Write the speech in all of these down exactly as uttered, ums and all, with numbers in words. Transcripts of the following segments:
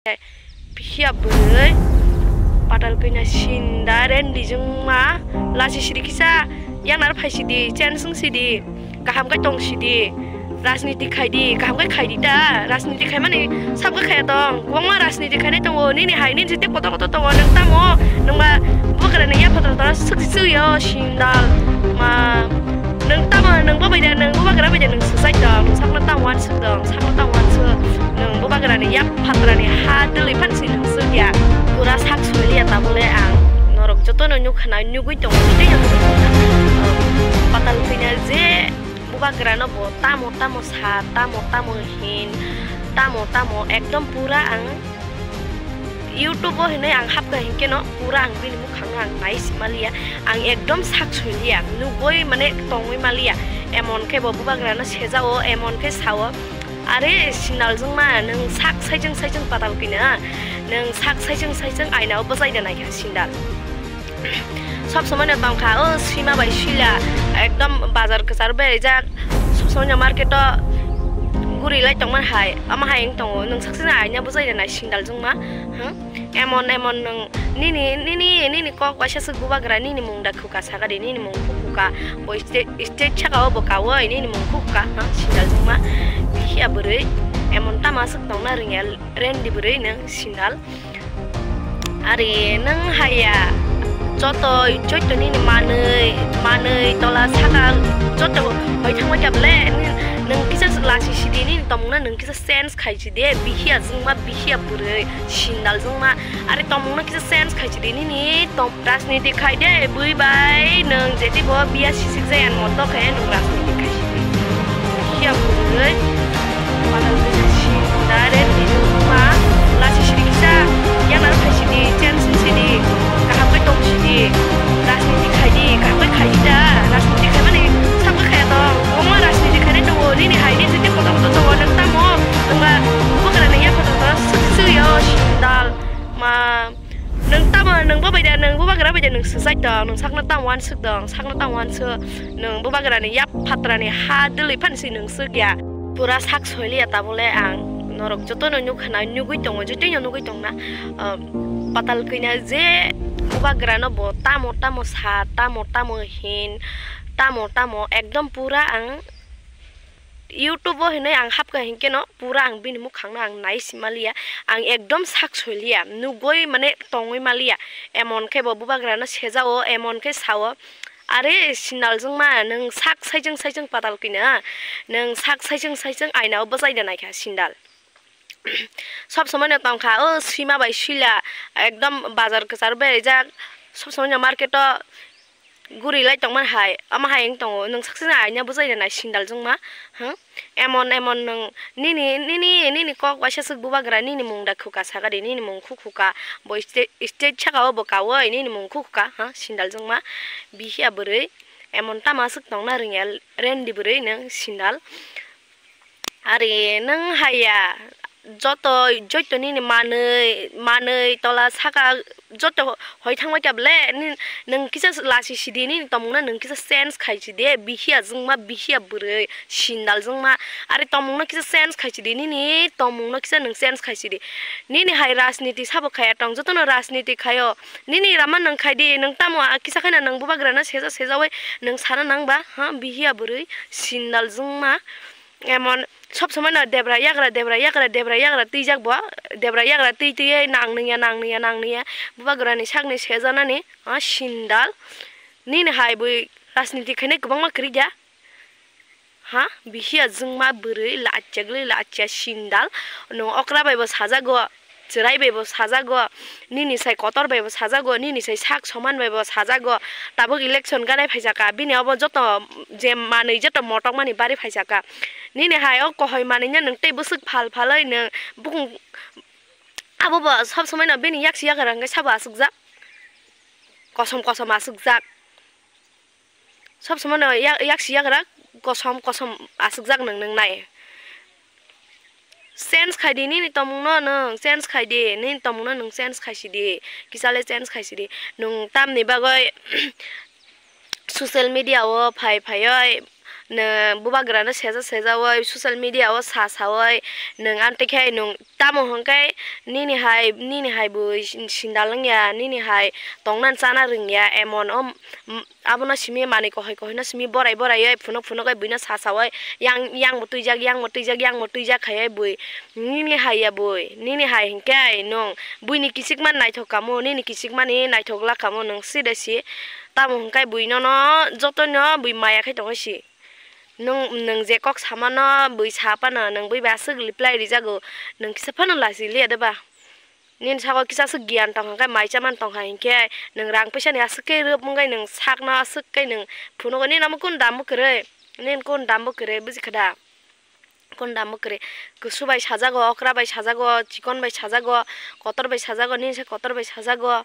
Phiya bwrwi patal kwina sinda rendi jwngma lasi sidi kisa yanar phai sidi, chance wng sidi, kaham khe tong sidi, rajniti khai di, kaham khe khai di ta, rajniti khai mani sab khe khaya tong, kwbangma rajniti khainai tongo, nini hai nini jete kotor kotor tongo, nwng tamo nwngba bubagrani yapha tong tong swk swk yo sindal ma. Nwng tamo, nwng bo bai da, nwng bubagra bai da, nwng swsai tong, nwng sakno tamo wansuk tong, sakno tamo wansuk, nwng bubagrani yak phatrani ha dwlwi phan si nwng swk ya. Pura sak soi liya tabole ang norok jotono nukha na, nugui tongo, tei ang nugui tongo. Patal kwina je bubagrano bo tamo tamo sa, tamo tamo hin, tamo tamo ekdom pura ang YouTube o hinwi ang hapkha hinkhe no pura ang bini mukhang no ang nai si maliya, ang ekdom sak soi liya, nugui mane tongwi maliya, emon khe bo bubagra no sejao, emon khe sao, are sindal jwngma nwng sak saijwng saijwng patal kwina, nwng sak saijwng saijwng aina o bwchai da naikha sindal. Sob somoi no tongkha o swima bai swila, ekdom bazar kwcharo beraijak, sob somoi no market o guri lai tongmani hai, ama hai wng tongo, nwng saksa aina bwchai da nai sindal jwngma. Emon emon nwng nini nini nini kok waisa swk bubagra nini mung da khuka saka di, nini mung khu khuka bo stage stage saka o bo kawi nini mung khu khuka ha sindal jwngma. Bihia bwrwi emon tama swk tongna rwngya rendi bwrwi nwng sindal. Ari nwng haya joto joto nini manwi manwi tola saka joto hoi thangwi kha bele nwng kisa lasi sidi nini tongmungna nwng kisa sense khai chidi bihia jwngma bihia bwrwi sindal jwngma. Ari tongmungno kisa sense khai chidi nini tong rajniti khai de bui bai nwng jeti bo biya sisik jaya moto khe nwng rajniti khai chidi. Bihia bwrwi patal bini sindal re bini ma lasi sidi kisa yanar khai chidi chance sidi kaham kai tong chidi rajniti khai di kaham kai khai di da rajniti khai mani sab kai khaya tong omo rajniti khai nai tongo nini hai ni jeti kotor kotor tongo nwng tamo. Nwngba bubagra ni yapha tongma swk swk yo sindal ma. Nwng tamo nwng bo bai da nwng bubagra bai da nwng swsai tong nwng sakno tamo wansuk tong sakno tamo wansuk nwng bubagra ni yap phatrani ha dwlwi phan si nwng swk ya. Pura sak soiliya tabole ang norok jotono nukha na nugui tongo jotoino nugui tongna patal kwina je bubagrano bo tamo tamo sa tamo tamo hin tamo tamo ekdom pura ang YouTube o hinwi ang hapkha hinkhe no pura ang bini mukhang no ang nai si maliya ang ekdom sak soiliya nugui mane tongwi maliya emon khe bo bubagra no sejao emon khe sao are sindal jwngma nwng sak saijwng saijwng patal kwina nwng sak saijwng saijwng aina o bwchai da naikha sindal. Sob somoi no tongkha o swima bai swila ekdom bazar kwcharo beraijak sob somoi no market o guri lai tongmani hai ama hai wng tongo nwng saksa aina bwchai da nai sindal jwngma. Emon emon nwng nini nini nini kok waisa swk bubagra nini mung da khuka saka di nini mung khu khuka bo stage saka o bo kawi nini mung khu khuka sindal jwngma. Bihia bwrwi emon tama swk tongna rwngya rendi bwrwi nwng sindal. Ari nwng haya joto joto nini manwi manwi tola saka joto hoi thangbai kha bele nwng kisa lasi sidi nini tongmungno nwng kisa sense khai sidi bihia jwngma bihia bwrwi sindal jwngma. Ari tongmungno kisa sense khai sidi nini tongmungno kisa nwng sense khai sidi nini hai rajniti sabo khaya tong jotono rajniti khaio nini rama nwng khai di nwng tamo kisa khaina nwng bubagrano seja sejawi nwng sana nang ba ha bihia bwrwi sindal jwngma. Emon sob somoi no debra yagra debra yagra debra yagra twijak bo debra yagra twi twi nang nungya nang nungya nang nungya bubagrani sakni sejanani sindal nini hai bui rajniti khainai kwbangma kwrwi ya ha bihia jwngma bwrwi lachya gwlwi lachya sindal nwng okra bai bo sajago. Chwrai bai bo sajago, nini sai kotor bai bo sajago, nini sai sak soman bai bo sajago. Tabuk election ganai phaisaka, bini obo joto je manwi joto motokmani bari phaisaka. Nini hai o kohoi manwi no nwng tei bwswk phal phalwi nwng bukung abo bo sob somoi no bini yaksi yagra hwnkhe sabo aswkjak, kosom kosom aswkjak. Sob somoi no yak yaksi yagra kosom kosom aswkjak nwng nwngnai. Change khai di nini tongmung no nwng change khai di nini tongmung no nwng change khai sidi kisale change khai sidi nwng tamni bagwi social media o phai phaiwi Nwng bubagrano seja sejaui, social media o sa saui, nwng amtwi khe nwng tamo hwnkhe nini hai, nini hai bui sindal wngya, nini hai tongna chana rwngya, emon o, m-, abono simi manwi kohoi kohoi no simi borai borai oi phunuk phunuk oi buino sa saui yang, yang bo twijak, yang bo twijak, yang bo twijak khai oi bui. Nini hai ya bui, nini hai hwnkhe nwng buini kichikma naithok kamo, nini kichikmani naithok la kamo nwng sida si. Tamo hwnkhe bui nono jotono bui maya khai tongwi si. Nwng, nwng je kok samano bui sa phano nwng bui bai aswk reply rijago, nwng kisa phano lachi liya de ba? Nini sago kisa aswk giyan tong kha khe mai chaman tong kha hinkhe nwng rang puisa ni aswk khe rwp wngkhe nwng sakno aswk khe nwng phunugo, nini omo kun dam bo kwrwi, nini kun dam bo kwrwi buji kha da? Kun dam bo kwrwi. Kusu bai sajago, okra bai sajago, chikon bai sajago, kotor bai sajago, nini se kotor bai sajago.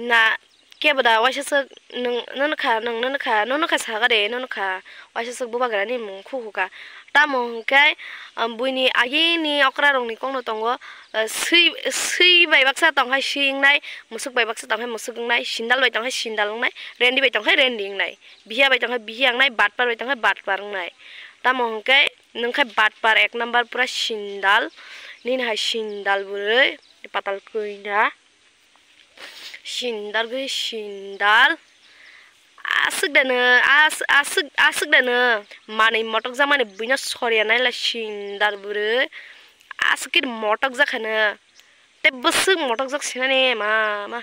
Na kebo da waisa swk nwng, nono kha, nwng nono kha, nono kha saga de, nono kha waisa swk bubagra ni mung khu khu kha. Tamo hwnkhe, ah, buini agini okra rok ni kok no tongo, ah, swi, swi bai baksa tong kha swi wngnai, musuk bai baksa tong kha musuk wngnai, sindal bai tong kha sindal wngnai, rendi bai tong kha rendi wngnai, bihiya bai tong kha bihiya wngnai, batpar bai tong kha batpar wngnai. Tamo hwnkhe nwng khe batpar ek number pura sindal, nini hai sindal bwrwi patal kwina. Sindal gwi sindal. Aswk da nw, as-, aswk, aswk da nw. Manwi motokjakmani buino soriya naila sindal bwrwi. Aswk khe motokjak kha nw. Tei bwswk motokjak sinani ma, ma.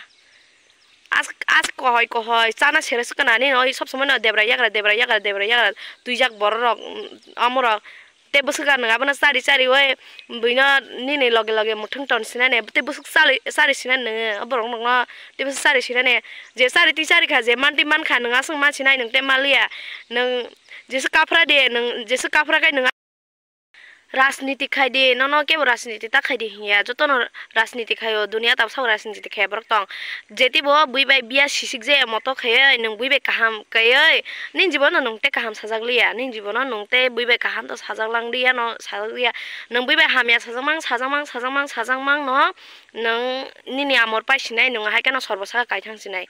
Aswk, aswk kohoi, kohoi. Chana sere swk nani, oi sob somoi no debra yagra, debra yagra, debra yagra. Twijak borok rok, mm, omorok. Tei bwswk ang nwng abono chari chari oi buino nini loge loge mwthwng ton sinani, tei bwswk chari, chari sinani nwng o borok nokno, tei bwswk chari sinani, je chari twi chari kha, je mantwi man kha, nwng aswk man sinai, nwng tei manliya, nwng jeswk kaphra de, nwng jeswk kaphra khai nwng rajniti khai di, nono kebo rajniti ta khai di hinya, jotono rajniti khaio, duniya tabsao rajniti khaya borok tong. Jetibo bui bai biya sisik jaya moto khayoi, nwng bui bai kaham khayoi, nini jibono nwng tei kaham sajak liya, nini jibono nwng tei bui bai kaham to sajak lang liya, no sajak liya. Nwng bui bai hamya sajak mang, sajak mang, sajak mang, sajak mang no nwng nini amor pai sinai, nwng hai kheno sorbo saka kaithang sinai.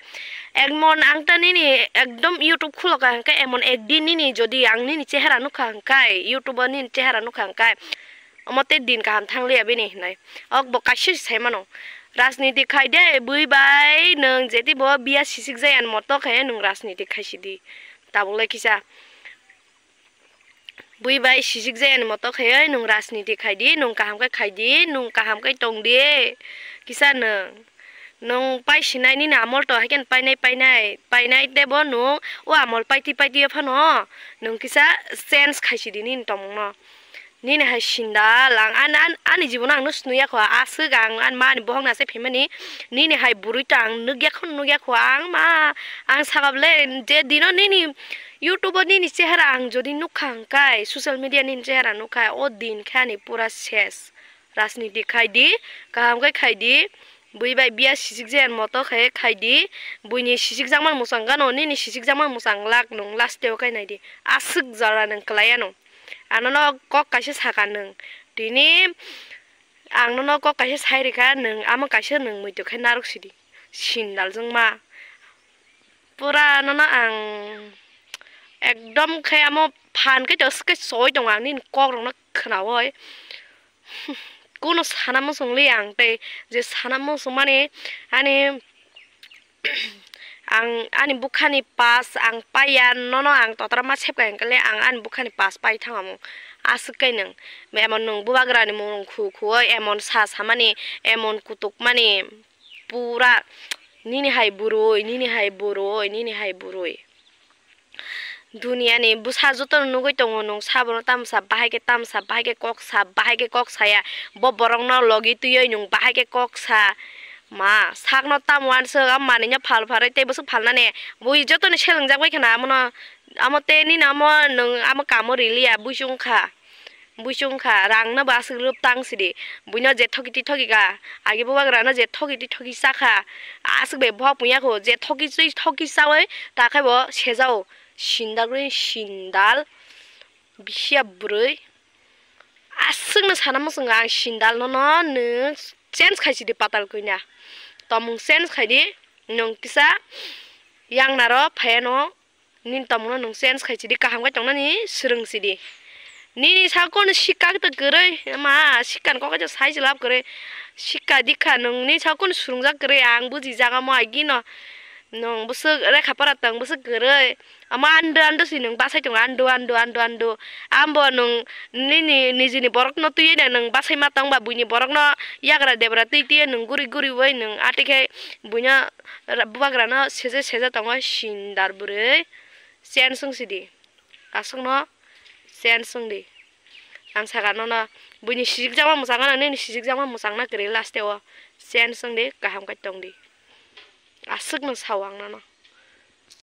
Emon ang ta nini ekdom YouTube khulo ka hwnkhe emon ekdin nini jodi ang nini chehara nukha hwnkhe, YouTube o nini chehara nukha hwnkhe, omo tei din kaham thang liya bini hinwi. Ok bo kaisa se sai mano. Rajniti khai de, bui bai nwng jeti bo biya sisik jaya ni moto khe nwng rajniti khai sidi. Tabuk le kisa. Bui bai sisik jaya ni moto khe nwng rajniti khai di, nwng kaham khe khai di, nwng kaham khe tong di. Kisa nwng, nwng pai sinai nini amol to hai khe painai, painai, painai tebo nwng o amol paiti, paiti phano nwng kisa change khai sidi nini tongmung no. Nini hai sindal, ang an, an, ani jibono ang no swnwi ya kho, aswk ang ani ma ni bohok ni aswk phaimani, nini hai bwrwi to ang nukya kho, nukya kho, ang ma, ang sakha bole je dino nini YouTube o nini chehara ang jodi nukha hwnkhe, social media nini chehara nukha, o din khe ani pura ses. Rajniti khai di, kaham khe khai di, bui bai biya sisik jaya ni moto khe khai di, buini sisik jakmani mwchang gano, nini sisik jakmani mwchang lak nwng last o khe nai di, aswk jora nwng kwlai ano. Ang nono kok kaisa saka nwng. Tini ang nono kok kaisa sai rikha, nwng amo kaisa nwng muitu khe narwk sidi. Sindal jwngma. Pura nono ang ekdom khe amo phan khe to swkhe soi tongo ang nini kok rokno khnaui. Kuno sana muchung li ang tei je sana muchung mani ani ang ani bukhani pass ang paiya, nono ang totra ma sepka hwnkhe le ang ani bukhani pass pai thangmung. Aswk khe nwng emon nwng bubagrani mung khu khu oi emon sa samani, emon kutuk mani, pura nini hai bwrwi, nini hai bwrwi, nini hai bwrwi. Duniani bwsa jotono nugwi tongo nwng, sabono tamsa bahai khe tamsa, bahai khe kok sa, bahai khe kok saya. Bo borokno logi twiwi nwng bahai khe kok sa. Ma sakno tamo uansuk, amo manwino phal pharwi tei bwswk phalnani. Bui jotoni selengjak bai kheno amono, amo tei nini amo nwng amo kamo riliya, buisong kha. Buisong kha, rangno bo aswk rwp tang sidi. Buino je thoki twi thoki kha, agi bubagrano je thoki twi thoki cha kha, aswk bai bohok pungya kho, je thoki twi thoki chaui ta khai bo sejao. Sindal guri sindal, bisiya bwrwi. Aswkno sana muchungo ang sindal nono nwng change khai sidi patal kwina. Tomung change khai di, nwng kisa yang naro phaiano. Nini tongmungno nwng change khai sidi, kaham khai tongnani swrwng sidi. Nini sakno sikha to kwrwi, ma sikha ni kok sai se lab kwrwi. Sikha dikha nwng nini sakno swrwngjak kwrwi, ang bujijak omo agino. Nwng bwswk lekha pora tong bwswk kwrwi. Omo ando ando si nwng bachai tongo, ando, ando, ando, ando. Ambo nwng nini nijini borokno twiwi nwng bachai ma tongba, buini borokno yagra debra twi twi nwng guri guri bai nwng atwi khe buino bubagrano seje seje tongo sindar bwrwi. Change wng sidi. Aswkno change wng di. Ang saka nono buini sijikjakma mwchangna, nini sijikjakma mwchangna kwrwi last o. Change wng di, kaham khai tong di. Aswkno sao ang nono.